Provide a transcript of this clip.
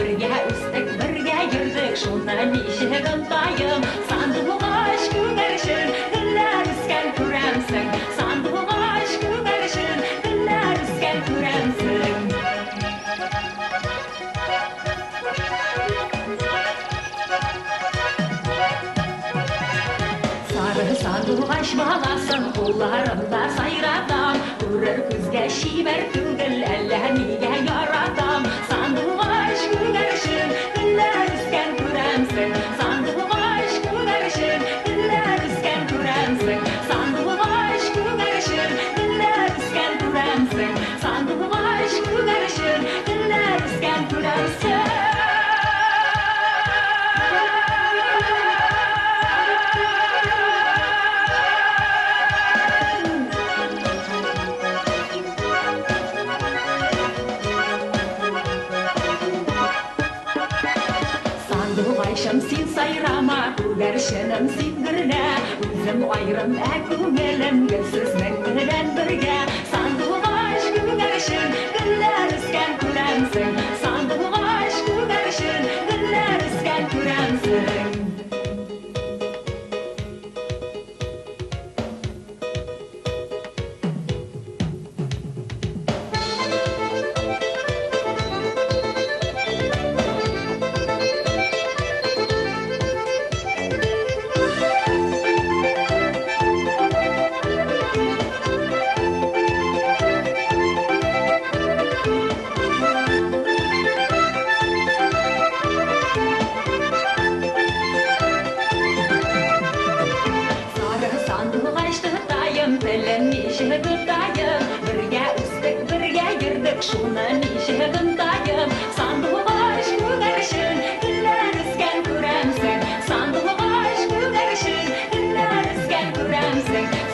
Бергә үстек, бергә йөрдек, шуны ничек онтаем? Сандугач күгәрчен, гөлләр үскән күрәмсең. Сандугач күгәрчен, гөлләр үскән күрәмсең. Сары сандугач баласын кулларымда сайратам. Күрер күзгә чибәр түгел, әллә нигә яратам. Сандугач күгәрчен, гөлләр үскән күрәмсең. Сандугач күгәрчен, гөлләр үскән күрәмсең. Сандугач күгәрчен, гөлләр үскән күрәмсең. Сандугач күгәрчен, гөлләр үскән күрәмсең. Сандугачым, син сайрама, күгәрченем, син гөрлә. Үзем аерым, ә күңелем гел сезнең белән бергә. Сандугач, күгәрчен, гөлләр үскән күрәмсең. Сандугач, күгәрчен, гөлләр үскән күрәмсең. Сары сандугач тотаем, телен ничек тотаем? Бергә үстек, бергә йөрдек, шуны ничек онтаем? Сандугач күгәрчен, гөлләр үскән күрәмсең. Сандугач күгәрчен, гөлләр үскән күрәмсең.